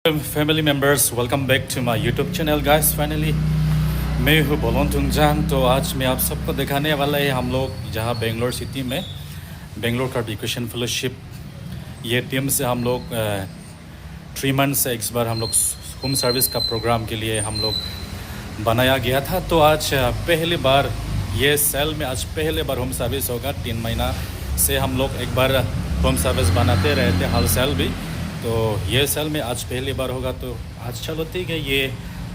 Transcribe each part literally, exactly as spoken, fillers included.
Family members, welcome back to my YouTube channel, guys. Finally, मैं हूँ बोलोन तुंगजांग। तो आज मैं आप सबको दिखाने वाला है हम लोग जहाँ बेंगलोर सिटी में बेंगलोर का क्रिश्चियन फेलोशिप, ये टीम से हम लोग थ्री मंथ से एक बार हम लोग होम सर्विस का प्रोग्राम के लिए हम लोग बनाया गया था। तो आज अ, पहली बार ये साल में आज पहली बार होम सर्विस होगा। तीन महीना से हम लोग एक बार होम सर्विस बनाते रहते हर साल भी। तो ये साल में आज पहली बार होगा। तो आज चलो ठीक है, ये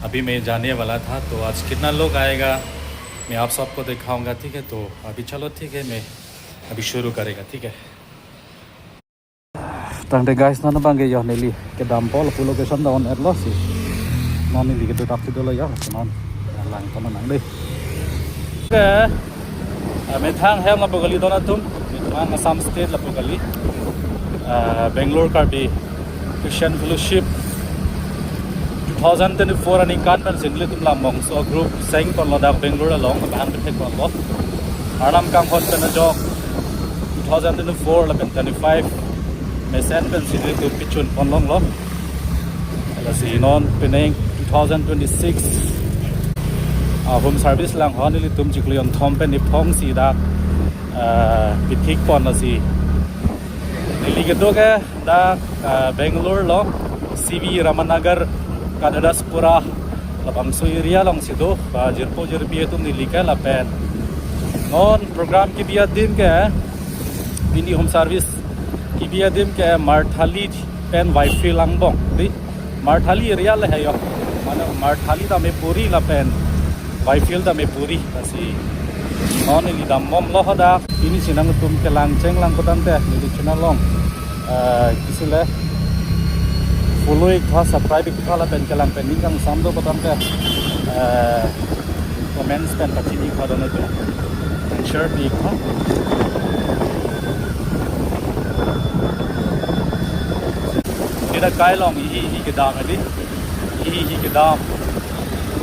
अभी मैं जाने वाला था। तो आज कितना लोग आएगा मैं आप सबको दिखाऊंगा, ठीक है। तो अभी चलो ठीक है, मैं अभी शुरू करेगा, ठीक है। Tangte guys, non abang ke yo neli kedam pol pu location ta on-etlo si. Non neli kedo dap si dolo yo, non lang tono nang dei. Ke, eh, methang hem lapu kali don atum, methang Assam State lapu kali. Eh, Bangalore Karbi Christian Fellowship two thousand twenty-four aningkan pensi nelitum labangso group seng ponlo dak Bangalore along, abang kethek ponlo. Arnam kanghon pen ajok two thousand twenty-four lapen twenty-five mesen pensi nelitum pichun pon longlo. Lasi non penang two thousand twenty-six a home service langhon nelitum chiklo jonthom pen iphong si dak, eh, pithik pon lasi. Neli kedo ke dak, eh, Bangalore along C V Ramanagar, Kadadaspura labangso area alongsi do, ba jirpo jirpi atum neli ke lapen. Non program kebi adim ke, pini home service kebi adim ke Marthali pen Whitefield angbong dei. Marthali area le he yo. Mane Marthali ta Mepuri lapen Whitefield ta Mepuri. Lasi non neli dambomlo hadak. Pini si nangtum kelang chenglang pu tangte neli channel along, eh, isi le follow iktha, subscribe iktha lapen kelang pen ning kangsam do pu tangte, eh, comments pen pachini iktha don atum, share pi iktha. Neli dak kai along ihi ihi kedam dei. Ihi ihi kedam.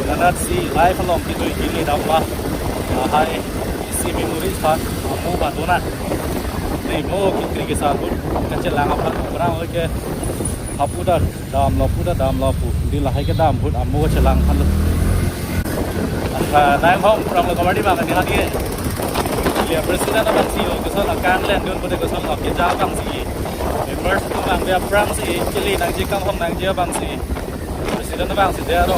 Nanat si live along kejui hili damlo. Lahai isi memories aphan amo ba dona. Neli mo kekri kesar ahut kachelang aphan orang oke. Hapu dak damlo pu dak damlo pu. Dei lahai kedam ahut amo chelang aphan lo. Anta nang hong pranlo committee abang ni hadi. Iliya president abang si o keson akang len dun pu de keson lo keja abang si. Members abang dia aphrangsi kili nangji kanghon nangji abang si. President abang si dia ro.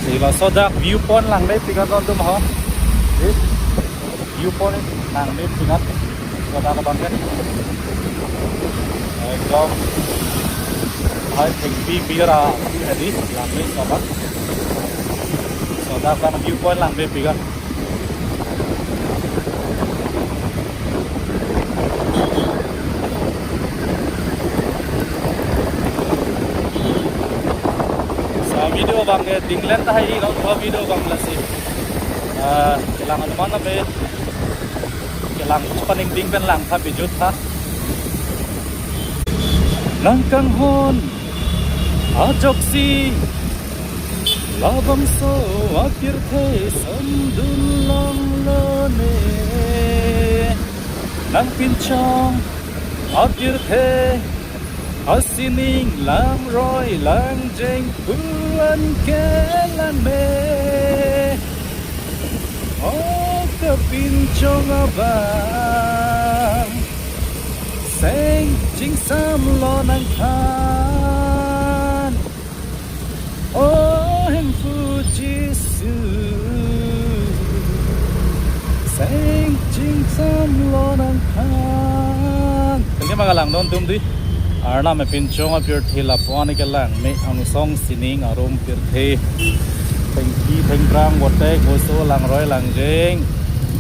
Si laso dak viewpoint langmepik an don atum ho. Dei. Viewpoint langmepik an. Ladak abang ke. Ekdom. Hai thengpi pira hadi langme laso dak. Laso dak abang viewpoint langmepik an. Sa video abang ke dinglen tahai, non video abang lasi. Ah, kelang anuman abe. Kelang paning ding pen langtha bijut tha. Nang kanghon ajoksi labangso apirthe samdun longlo ne. Nang pinchong apirthe asining langroi langjeng pu an ke langme. O kapinchong abang seng chingsamlo nangkhan. O Hemphu Jisu seng chingsamlo nangkhan. Kali ma kelang don atum dei. Arnam apinchong apirthe lapu-an ke langme, angsong sining arum pirthe. Thengpi thengphrang, votek voso, langroi langjeng.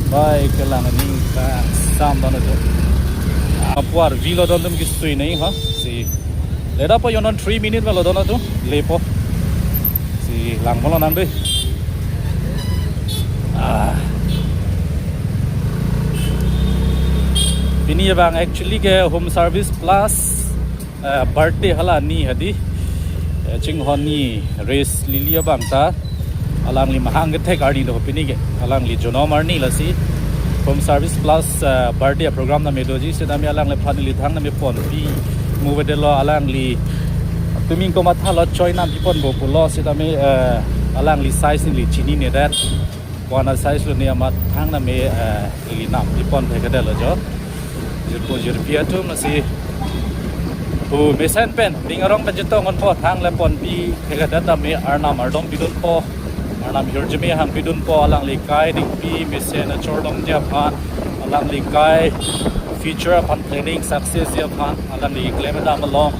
Bai kelang aning kangsam don atum. Apu arvi lo don atum kesui nei ha. Si. Leda po yo non three minute ma lo don atum. Lepo. Si lang mo lo nang dei. Ah. Pini abang actually ke home service plus, eh, birthday hala ni hadi. Eh, chinghon ni race lili abang ta. Alangli mahang kethek arni do pini ke. Alangli jonom arni lasi. Home service plus, eh, birthday program nangmedoji setame alangliphan neli thang nangmeponpi. Movedetlo alangli. Pini komatha lo choi nam pipon bo pulo sitame, eh, alangli size neli chininedet. Kona size lo ne amat thang name, eh, ili nam pipon thekadetlo jo. Jirpo jirpi atum lasi. Pu mesen pen, ning arong pen jitong onpo thang le ponpi thekadet tame arnam ardom pidunpo. Arnam hirjume hang pidunpo alangli kai dingpi mesen achor dongji aphan. Alangli kai future aphan planning success ji aphan. Alangli klem dam along.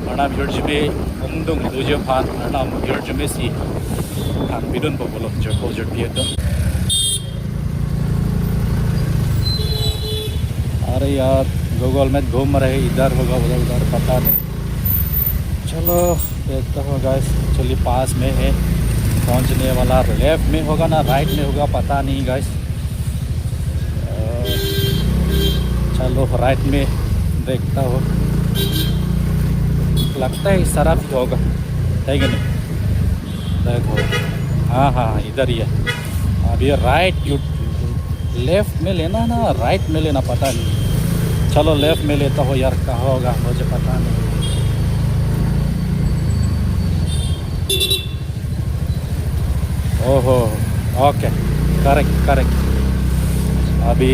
Arnam hirjume ongdung doji aphan. Arnam hirjume si hang pidunpo pulo jirpo jirpi atum. अरे यार, Google Map घूम रहे, इधर होगा, उधर, उधर, पता नहीं। चलो, देखता हूँ, गाइस, चलिए, पास में है, पहुँचने वाला। लेफ्ट में होगा ना, राइट में होगा, पता नहीं, गाइस। अ, चलो, राइट में देखता हूँ। लगता है इस तरफ ही होगा, है कि नहीं? देखो, हाँ, हाँ, इधर ही है। अब ये राइट, यू लेफ्ट में लेना ना, राइट में लेना, पता नहीं। चलो, लेफ्ट में लेता हूँ यार, कहाँ होगा, मुझे पता नहीं। ओहो, ओके, करेक्ट, करेक्ट। अभी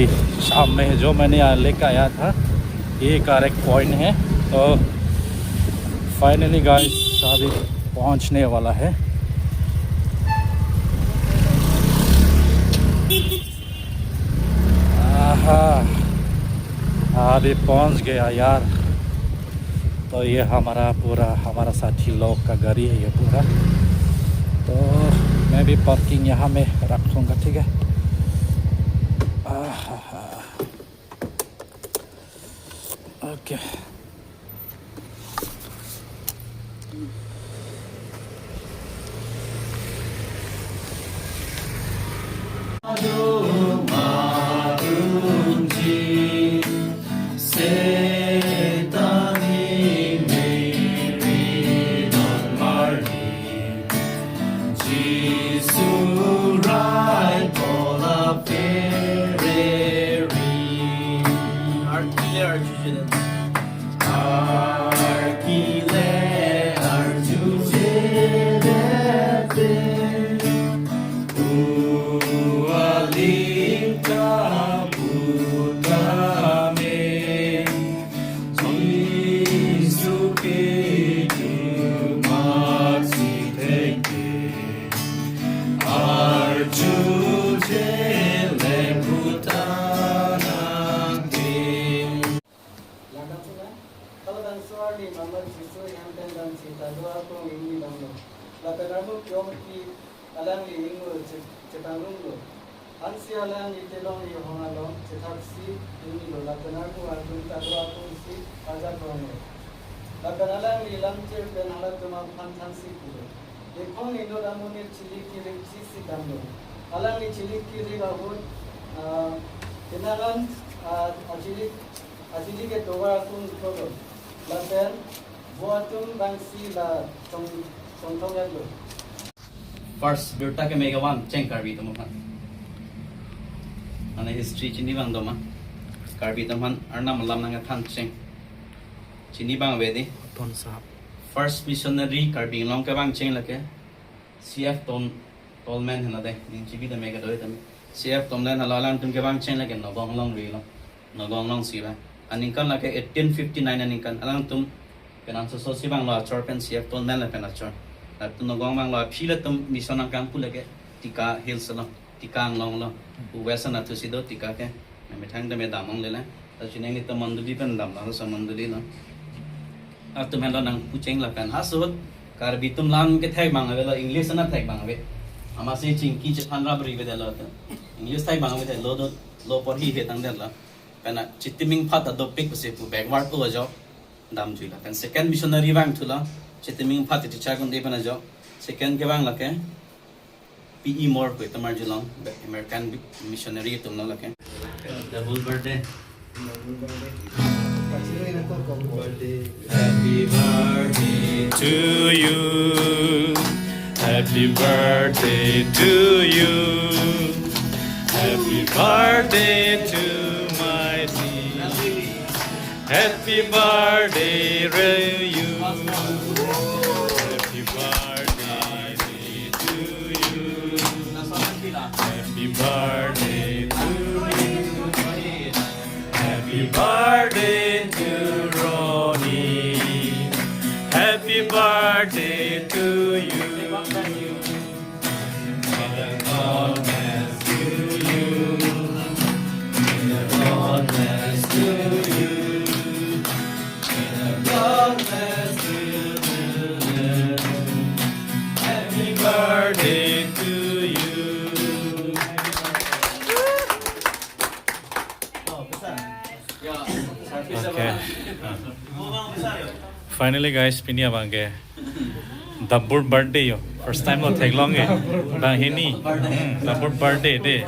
शाम में जो मैंने यहाँ लेकर आया था, ये करेक्ट पॉइंट है। तो फाइनली, गाइस, अभी पहुंचने वाला है। आहा, अभी पहुंच गया यार। तो ये हमारा पूरा, हमारा साथी लोग का गाड़ी है ये पूरा। तो मैं भी पार्किंग यहाँ में रखूँगा, ठीक है। आहा, okay. Lake pen, halabangso arni mamat Jisu hem pen damsi ta do akung ingni damlo. Lapen armu pyong ki alangli ingno che-, chepangrumlo. Ansi alangli telong ihong along chethaksi ingnilo, lapen armu ardun ta do akungsi arjap ronglo. Lapen alangli lamchir pen halatum aphan thansi pulo. Iphong inut amonit chili kirik chisi damlo. Alangli chili kirik ahut, ah, kenaran, ah, achili, achili ke tovar akung iklo. Lapen vo atum bangsi la tong, tongthong etlo. First birta keme kevangcheng Karbi atum aphan. Mane history chini abang doma. Karbi atum aphan arnam alam nangkethancheng. Chini abang ave dei. Ton sahab. First missionary Karbi Anglong kevangcheng lake C F Tol-, Tolman henlo dei. Ning chibi tame kedo tame. C F Tolman henlo, alangtum kevangcheng lake Nagaon along rilo. Nagaon alongsi vang. Aningkan lake eighteen fifty-nine aningkan. Alangtum penang soso si vanglo achor pen C F Tolman lapen achor. Latum Nagaon vanglo aphi latum mission nangkangpu lake Tika Hills lo. Tika Anglong lo. Pu West anatthu si do Tika ke. Methang tame dam ong lele. Laso chineng ni to mondoli pen damlo, laso mondoli lo. Atum henlo nangpucheng lapen. Haso ahut Karbi atum lang kethek abang avelo, English anathek abang ave. Amatsi chingki chethan rap ri avedetlo to. English thek abang avedetlo do, lo porhi he tangdetlo. Pen Chitiming Phat adopik pusi pu backward o ajo damjuilo. Pen second missionary vangthulo. Chitiming Phat iti chakun de pen ajo. Second kevang lake P E Moore pu itum arjulong, American missionary atum lo lake. Double birthday. Happy birthday to you. Happy birthday to you. Happy birthday to my dear. Happy Happy birthday to you. Happy birthday to you. Happy birthday to you. Happy birthday to Ronnie. Happy birthday to you. May the God bless to you. May the God bless to you. May the God bless you. Happy birthday to you. Okay. Finally, guys, pini abang ke double birthday yo. First time lo theklong ke. Banghini. Hmm, double birthday de.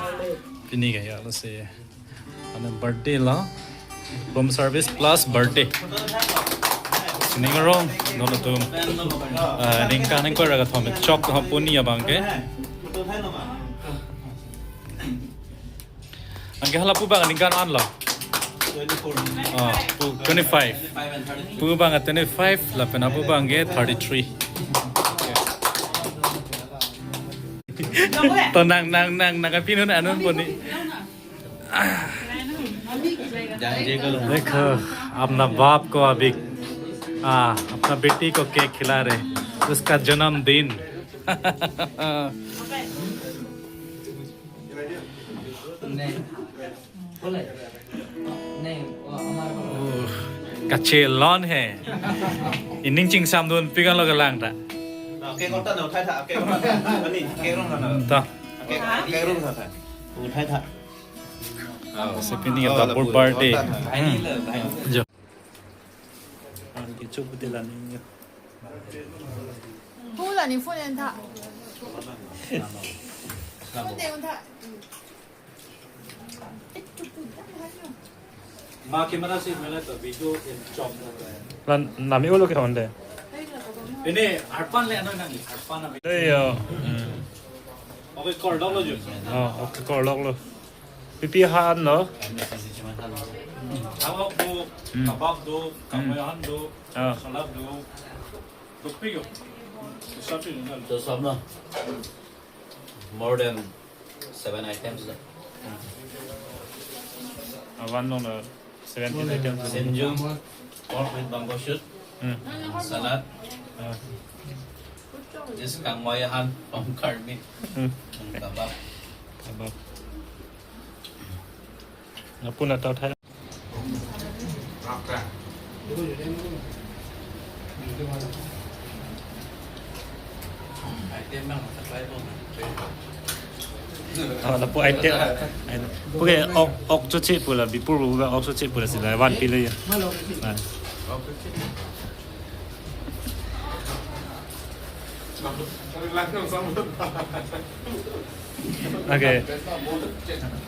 Pini ke ya lo se. Ano birthday lo. Room service plus birthday. Sining arong, non atum. Ah, ningkan ingkoi ra kethom chok ha pini abang ke. Anke hala pu abang ningkan an lo. Twenty-four. Ah, pu twenty-five. Twenty-five and thirty-three. Pu abang twenty-five, lapen apu abang ke thirty-three. To nang, nang, nang, nang, kapinun anun poni. देखो, अपना बाप को अभी, आ, अपना बेटी को केक खिला रहे, उसका जन्मदिन। नहीं। नहीं, वो हमारे को Oh, kachelon he. Ining chingsamdun pikan lo kelang ta. Cake kota na, uthai tha, cake kota na. Ani, cake rong na. Ta. Cake, cake rong na tha. Uthai tha. Oh, si pini Oh, double lapu, birthday. Kota na. Hmm. Jo. Anke chok pute la ni. Pu la ni phone en tha. Phone de un tha. Ma camera si mela to video in chom na. Lan nami ulo ke honde. Ini arpan le ano nang arpan na. Iya. Hmm. Okay, call dong lo ju. Oh, okay, call dong lo. Pipi han lo. Tawak do, Hmm. Kabab do, Hmm. Kamoy han do, Ah. Salad do. Dopik yo. Sapi do. So, some no. More than seven items. Avan long lo seventeen items. Sinjum, pork with bamboo shoot, Hmm. Salad, Ah. This Kamoy han from Karbi. Hmm. And kabab. Kabab. Lapu na tau thai. Ah, lapu item. Pu ke ok, ok choche pu la, bipur pu la ok choche pu la si la van pi le ya. Ah. Okay.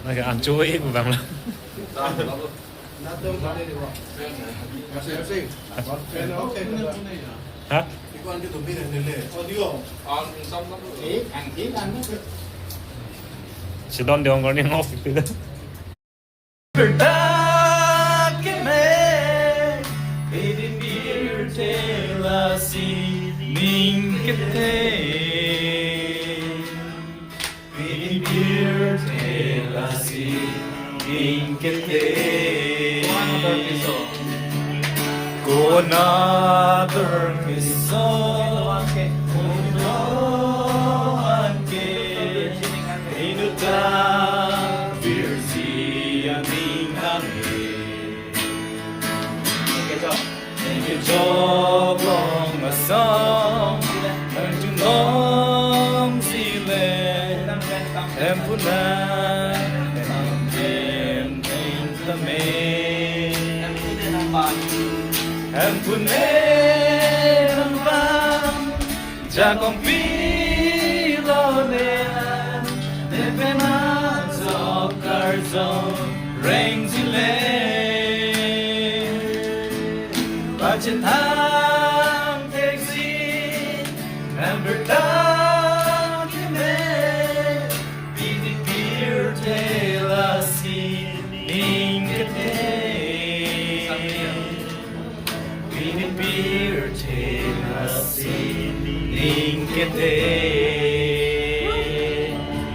Okay, an cho e pu bang la. Ha? Si don de ong kor ni ngok pi le. Birta keme, pini birta lasi ning kete. Pini birta lasi ning kete. Ko-an atur keso, ko-an anke, inut ta virsi aning nanghe. Neke chok long asam, nang chunong sile, em puna, em em tame. Em pune nang bang, jakong pilo ne, ne pena jok karjong reng jile. Pachethang theksi, em birta keme, pini birta lasi ning kete.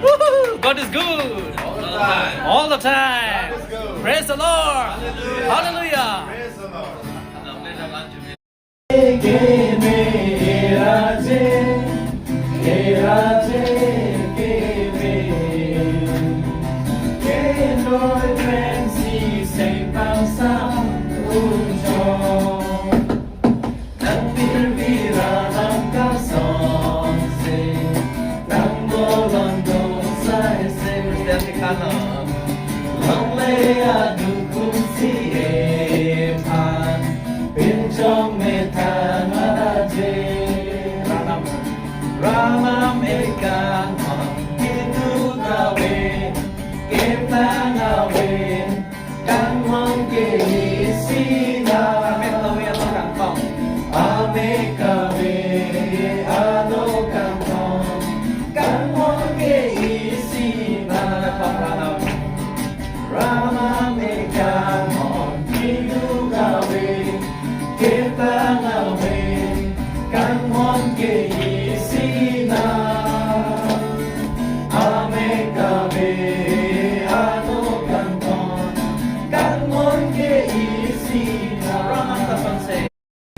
Woohoo! God is good. All the time. Praise the Lord. Hallelujah.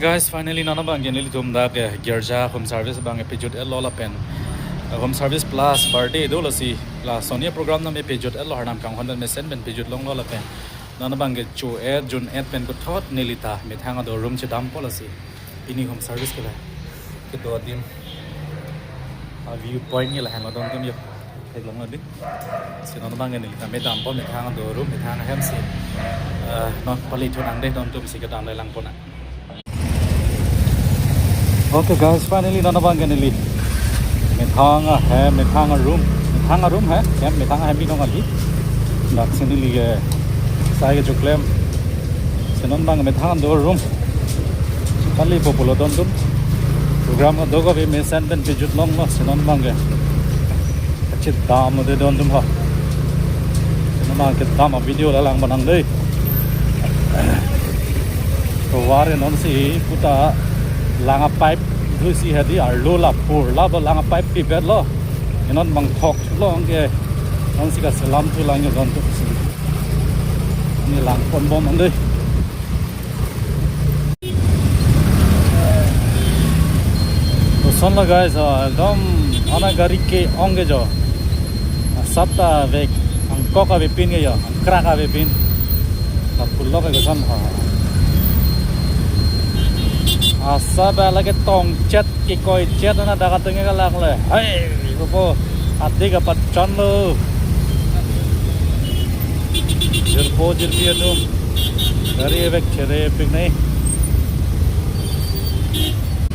Guys, finally non abangke nelitum dak, eh, girja home service abangke pejut-etlo lapen, eh, home service plus birthday do lasi, la soni program nangpejut-etlo, arnam kanghon pen mesen pen pejut longlo lapen non abangke cho-et jun-et pen puthot neli ta methang ador room chedampo lasi. Pini home service ke la kedo adim a-view point ke lahenlo, don adim yo. Theklonglo dei. Si non abangke neli ta medampo methang ador room, methang ahem si. Eh, non pali thunang dei, don atum si kedam le langpon nang. Okay guys, finally non abangke neli methang ahem, methang aroom, methang aroom he, hem, methang ahem binong kali. Dak si neli ke sai kechoklem. Si non abang methang ador room. Kali populo don atum. Program kedo kave mesen pen pejut longlo, si non abangke. Kachedamlo dei don atum ha. Si non abangke dam a-video la langpon nang dei. Tovar non si puta lang a-pipe do si hadi arlo la pur la ba lang a-pipe pipetlo. Non abang thok longke non si kaselam thu lang yo don atum si. Ne langponbom nang dei. Kosonlo guys, ah, ekdom ana gari ke-ong ke jo. Asap ta vek, angkok avepin ke jo, angkrak avepin. Kapulok ke koson ha. Asap lake tongchet kekoichet ana dak atum ke kalang le. Hai, kopo, adik apachonlo. Jirpo jirpi atum. Gari vek chere pik nai.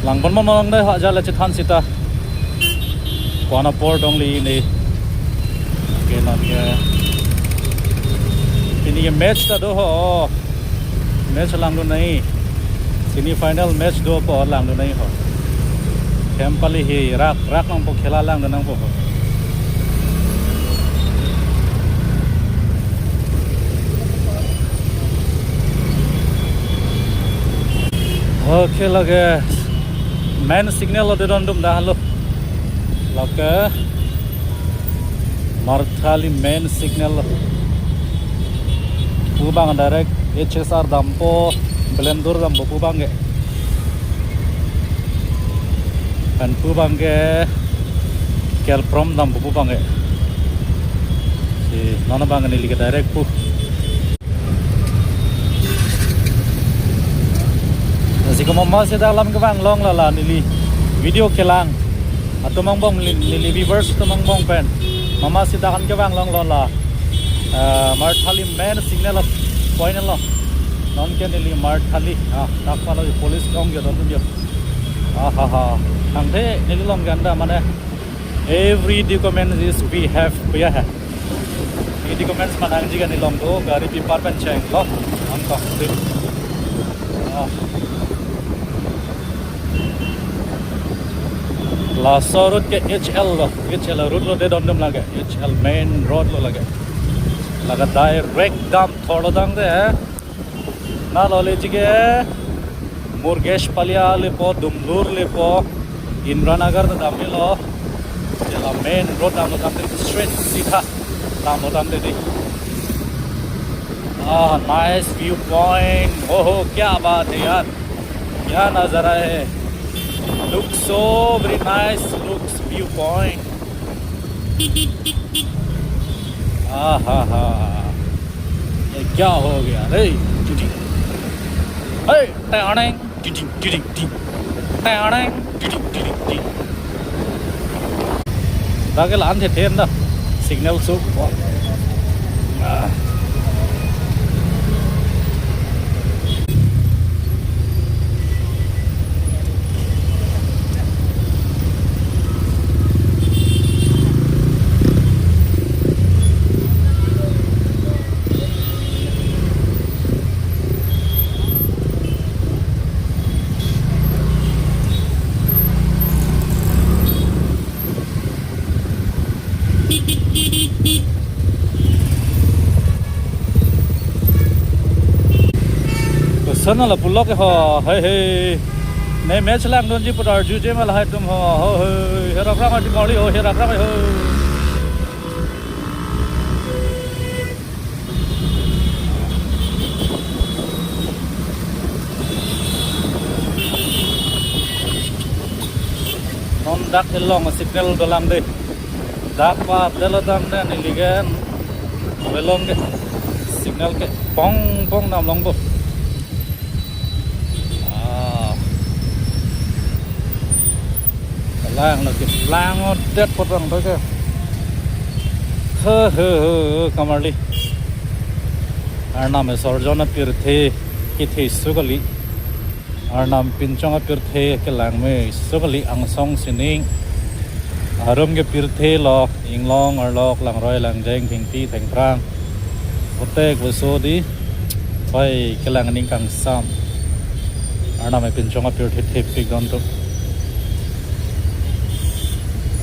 Langponbom nang dei ha, jale chethan sita. Ko-an apor dong li ne. Ke non ke. Pini ke match ta do ho. Match langdun nai. Semi final match dopo, langdun nai ho. Hem pali he rak rak nangpo, khela langdun nangpo ho. Okay, lake main signal lo dei don atum, dah lo. Lake Marthali main signal lo. Pu abang direct H S R dampo, Bellendur dampo pu abangke. Pen pu abangke Kelprom dampo pu abangke. Si non abang neli ke direct pu. Si komat masi dak alam kevanglong la la neli video kelang atum angbong neli, neli viewers atum angbong pen. Mama si dak an kevanglonglo la, eh, Marthali main signal point lo. Non ke neli Marthali, ah, dak palo police ke-ong ke don atum yo. Ah, ha, ha. Angthe neli long ganda mane every document is we have, we have. Ini comments manang jika neli long do, gari pipar pen cheng lo. Ang kok. Ah. Laso road ke H L lo, H L road lo dei don atum lake, H L main road lo lake. Lake direct dam thorlo tangte, eh. Na lo le jike. Murgesh Palia lepo, Dumlur lepo, Indiranagar ta damlo. Jela main road damlo tangte, straight सीधा damlo tangte dei. Ah, nice view point. Oh, oh, क्या बात है यार, क्या नजारा है. Looks so very nice, looks view point. आहा हा, ये क्या हो गया रे? टिटिंग. हे, टैणेंग, टिटिंग, टिटिंग, टिंग. टैणेंग, टिटिंग, टिटिंग, टिंग. Dak ke la-an thethe anda. Signal so. Ah. Kosonlo pulo ke ho, hei, hei. Ne match langdunji pu arjuji ma lahai atum ho, ho, hei. Herap rang ati mori ho, herap rang ho. Non dak elong signal dolang dei. Dak pa delo dam ne neligen. Belong ke signal ke pong pong damlongpo. Ah. Langlo ke langdet potang to ke. He, he, he, he, kamarli. Arnam esorjon apirthe kethe su kali. Arnam pinchong apirthe kelang me su kali, angsong sining. Arum ke pirthe lo, inglong, arlok, langroi, langjeng, thengpi, thengphrang. Otek boso dei, pai kelang ning kangsam. Arnam epinchong apirthe thepik don to.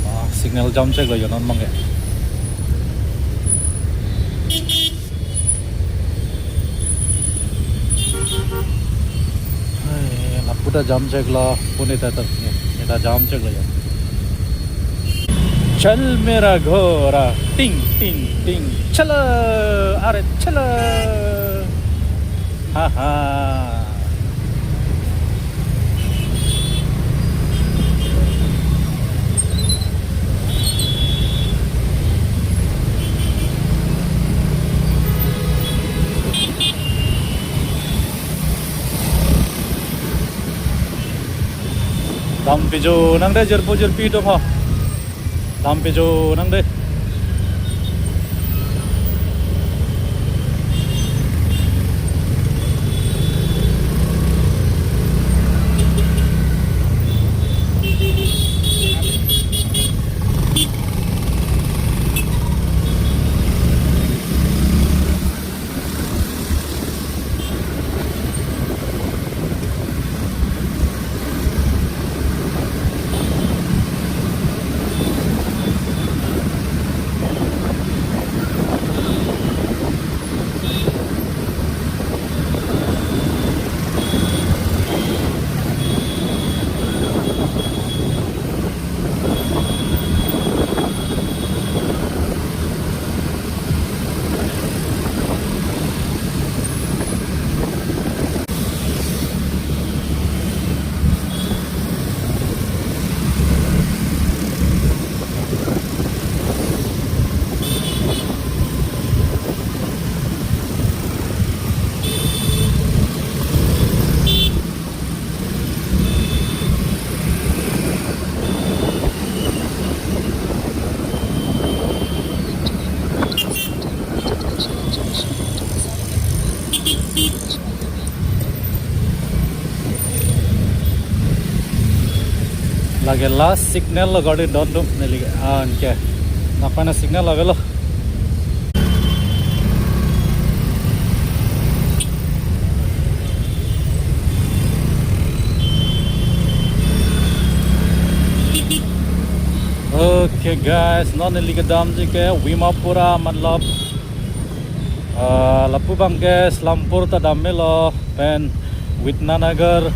Ah, signal jam cheklo yo non mangke. Hai, lapu ta jam cheklo, pune ta ta, ne ta jam cheklo ya. चल मेरा घोड़ा, टिंग, टिंग, टिंग, चलो, अरे चलो। Ha, ha. Dampi jo nang dei, jirpo jirpi atum ho. Dampi jo nang dei. Lake last signal lo gari don atum neli ke, ah, anke. Napa na signal avelo. Okay guys, non neli kedamji ke Vimapura, matlab, ah, lapu abang ke Islampur ta dam melo, pen Vidya Nagar,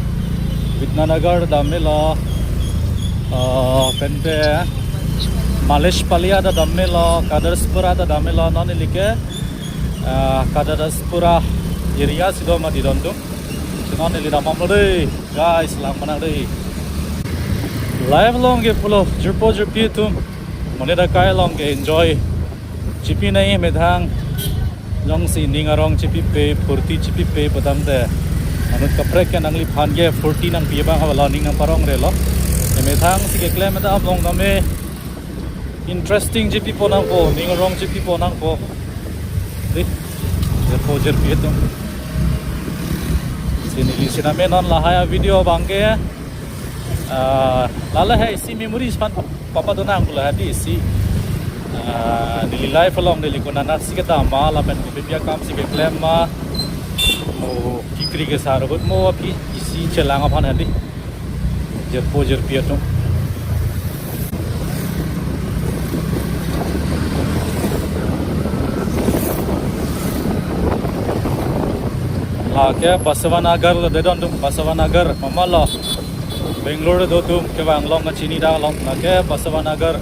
Vidyanagar damelo, ah, pen te Maleshpalia ta damelo, Kadarspura ta damelo, non neli ke, ah, Kadarspura area si do mati don atum. Si non neli dam bomlo dei, guys, lang mana dei. Live along ke pulo, jirpo jirpi atum. Monit akai along ke enjoy chipi nangji methang. Jongsi ning arong chipipe, phurti chipipe pu tangte, anut kaprek ke nangliphan ke phurti nangpi abang hava lo, ning nangparong relo. E methang si keklem ta abong tame interesting chipipo nangpo, ning arong chipipo nangpo. Dei, jirpo jirpi atum. Si neli sitame non lahai avideo abang ke, ah, lale hai isi memories aphan papa donang pula hadi isi. Ah, neli live along neli konat si kedam ma, lapen kopi pi akam si keklem ma, mo kekri kesar ahut mo aphi isi chelang aphan hadi. Jirpo jirpi atum. Lake Basavanagar lo dei don atum, Basavanagar, mama lo. Bangalore do atum kevang along kachini dak along, lake Basavanagar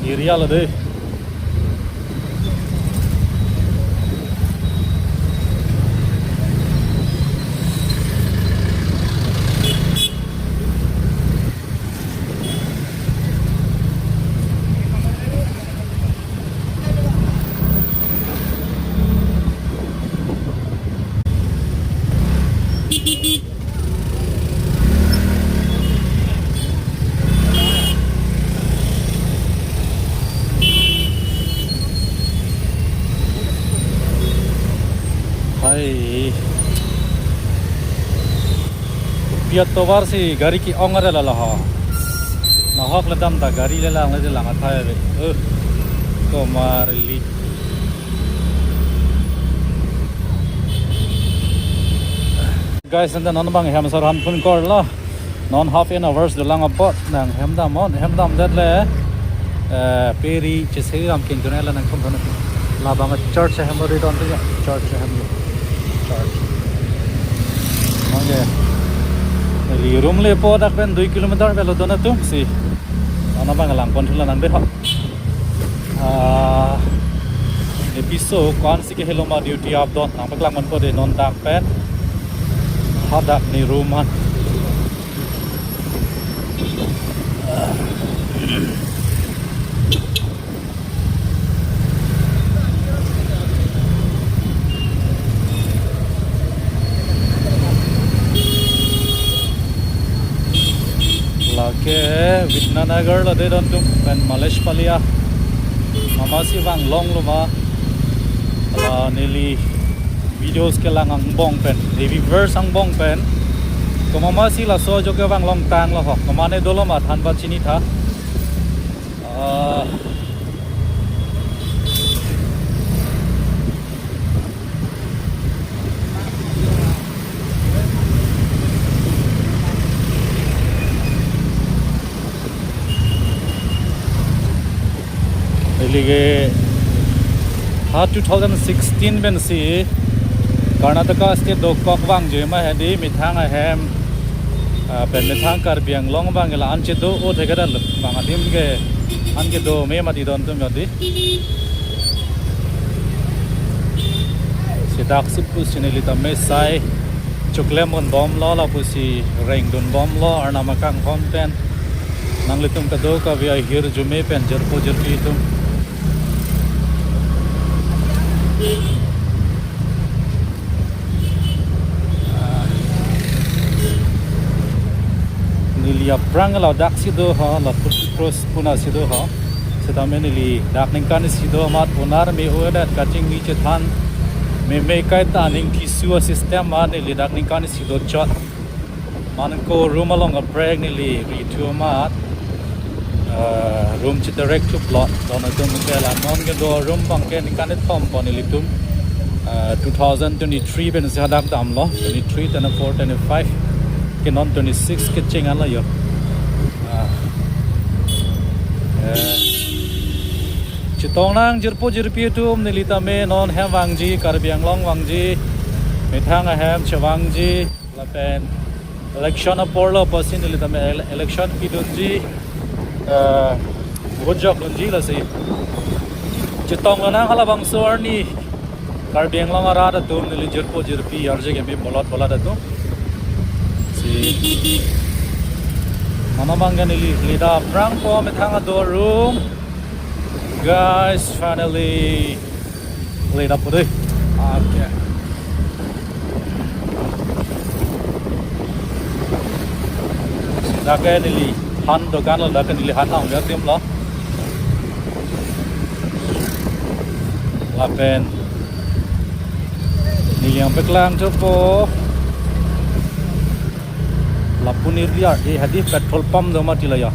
area lo dei. Hai. Piat tovar si gari ke-ong arelo ho. Nahok le dam ta gari le lang le lang athai ave. Eh. Tomar li. Guys, anta non abang hem sar han phun korlo. Non half an hours dolang apot nang hem dam non, hem damdet le, eh, peri cheseri ram kin jone la nangtum thon. Labang church hem ri don tu ya, church hem yo. Church. Oke. Neli room lepo dak pen dui kilometer avelo don atum si. Non abang lang pon thulo nang dei ho. Ah, episode ko-an si kehelo ma duty up don, nangpaklang manpo dei non dak pen. Hadak ne room an. Lake Vidyanagar lo dei don atum pen Maleshpalia. Mama si vang longlo ma. La neli videos kelang angbong pen, neli viewers angbong pen. Komat ma si laso ajo kevang long tanglo ho. Komat ne dolo ma than ba chini tha. Ah. Neli ke ha two thousand sixteen pensi Karnataka state dokok vangji ma hadi methang ahem, ah, pen methang Karbi Anglong abang ke la-an chedo-o thekadal abang adim ke an kedo me mati don atum hadi. Si daksi pusi neli tame sai choklem pon bomlo lapusi rengdun bomlo Arnam akanghon pen. Nanglitum kadokave ahirjume pen jirpo jirpi atum. Neli aphrang la daksi do ho, la put cross puna si do ho. Setame neli dak ningkan isi do amat ponar me-o-edet kachingni chethan. Meme kaita ning kisu a-system ma neli dak ningkan isi do chot. Mane ko room along kaprek neli rithu amat, ah, room chiterek thuplot. Don atum ke la non kedo room abang ke ningkan kethom pon nelitum, ah, two thousand twenty-three pensi hadak damlo, twenty-three, twenty-four, twenty-five, ke non twenty-six kecheng anlo yo. Ah. Eh. Chetong nang jirpo jirpi atum, neli tame non hem vangji, Karbi Anglong vangji, methang ahem chevangji, lapen Election apor lo apotsi neli tame ele-, election kedunji, eh, vote jokdunji lasi. Chetong lonang halabangso arni Karbi Anglong arat atum neli jirpo jirpi arje keme bolot bolot atum. Si. Mane abang ke neli leda aphrangpo methang ador room. Guys, finally. Leda po dei. Okay. Dak ke neli han dokan lo, dak ke neli han nang ya tim lo. Lapen neli nangpaklang thupo. Lapu neli ardi hadi petrol pump do mati la ya.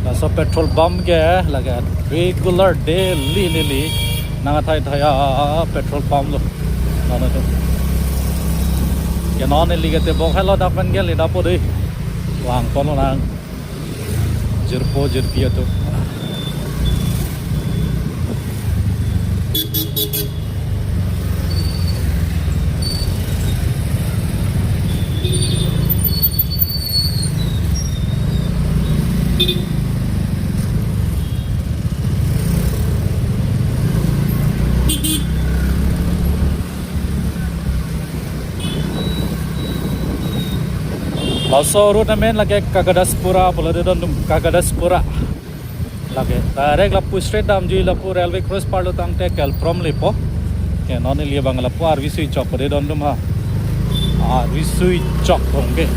Laso petrol pump ke lake regular daily neli nangthai thai a petrol pump lo. Nana tu. Ke non neli ke tebok helo dak pen ke leda po dei. Langpon lonang. Jirpo jirpi atum. Laso road amen lake Kagadaspura, pulo de don dum Kagadaspura. Lake direct lapu straight damji lapu railway cross parlo tangte kelprom lepo. Ke non neli abang lapu arvi sui chok pade don dum ha. Arvi sui chok bong ke.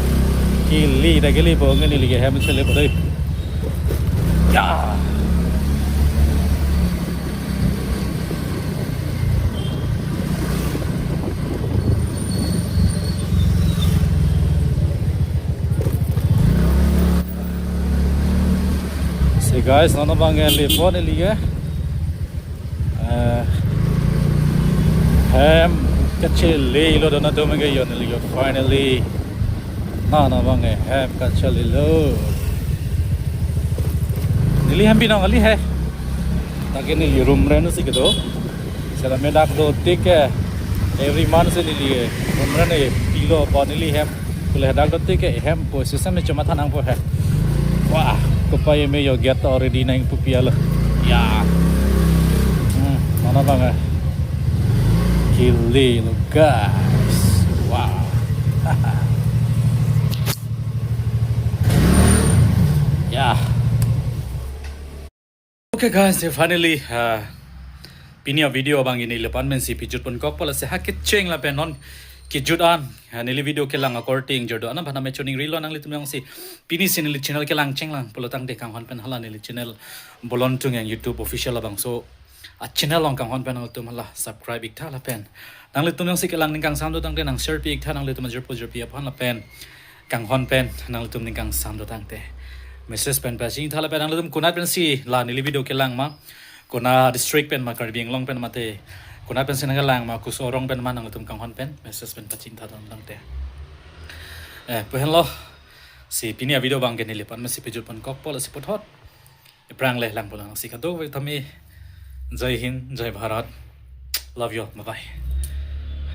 Kili da kili bong ke neli ke hem chele pade. Ya. Si guys, non abang ke lepo neli ke. Eh, hem kachele lo don atum ke yo neli ke finally. Non abang ke hem kachele lo. Neli hem binong kali he. Dak ke neli room rent si kedo. Sela me dak do tik ke every month si neli room rent e pilo po neli hem. Kule dak do tik ke hem po system me chuma thanang po he. Wah, kopai me yo get already nang pupi alo. Ya. Hmm, non abang eh. Kili lo guys. Wow. Ya. Okay guys, finally, uh, pini a video abang ke neli aphan pensi pejut ponkokpo lasi ha kecheng lapen non kejut an, uh, neli video kelang akorte ingjir do-an aphan ame choningrilo nanglitum jongsi pini si neli channel kelang chenglang pulo tangte kanghon pen hala neli channel Bolon Tungyang YouTube official abangso a channel along kanghon pen nanglitum hala subscribe iktha lapen nanglitum jongsi kelang ning kangsam do tangte nang share pi iktha nanglitum ajirpo jirpi aphan lapen kanghon pen nanglitum ning kangsam do tangte message pen pachini tha lapen nanglitum konat pensi la neli video kelang ma, kona district pen ma, Karbi Anglong pen mate konat pensi nangkelang ma, koso arong pen ma nanglitum kanghon pen message pen pachini tha do tangte. Eh, pu henlo. Si pini a video abang ke neli aphan pensi pejut ponkokpo lasi puthot. Aphrang le langpo lang si kadokave tame. Jai Hind, Jai Bharat. Love you all. Bye bye.